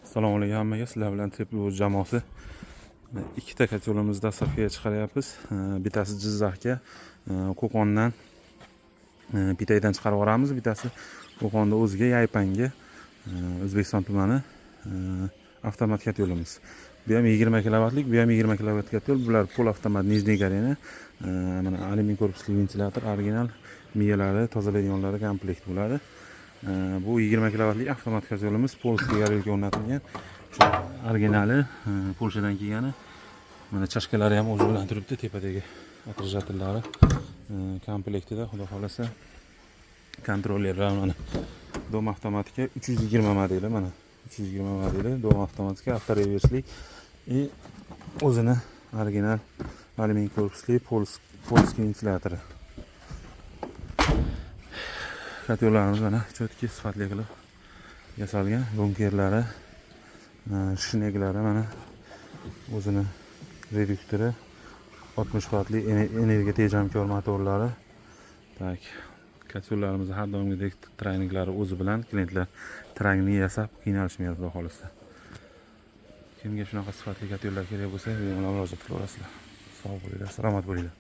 Assalomu alaykum hammaga. Sizlar bilan Teplovoz jamoasi. Ikkita kotelimizni dastlabkiga chiqaryapmiz. Bittasi Jizzaxga, Qo'qondan Pitaydan chiqarib yuboramiz. Bittasi Qo'qonda o'ziga, Yaypanga, O'zbekiston tumani avtomat kotelimiz. Bu ham 20 kilovatlik, bu ham 20 kilovat kotel. Bular pol avtomat Nижний Горение. Mana alyumin korpusli ventilyator, original miyalari, tozalaydiganlari komplekt bo'ladi. Bu 20 kilovatlik avtomat kotelimiz польский горелка o'rnatilgan. Shu originali, Polshadan kelgani. Mana chashkalari ham o'zi bilan turibdi, tepadagi отражатель lari komplektida, xudo xohlasa, kontrollerlar mana Dom avtomatika 320 modeli, mana 320 modeli Dom avtomatika avtoreversli и o'zini original alyumin korpusli польский ventilyatori. Kotellarimiz mana чётки, sifatli qilib yasalgan, bunkerlari, shneklari, mana o'zini reduktori, 60 vatli energiya tejamkor motorlari. Так, kotellarimizni har doimgidek trayniklari o'zi bilan, klientlar traynikni yasab qiynalishmaydi, xudo xohlasa. Kimga shunaqa sifatli kotellar kerak bo'lsa, bemalol murojaat qilaverasizlar. Sog' bo'linglar, salomat bo'linglar.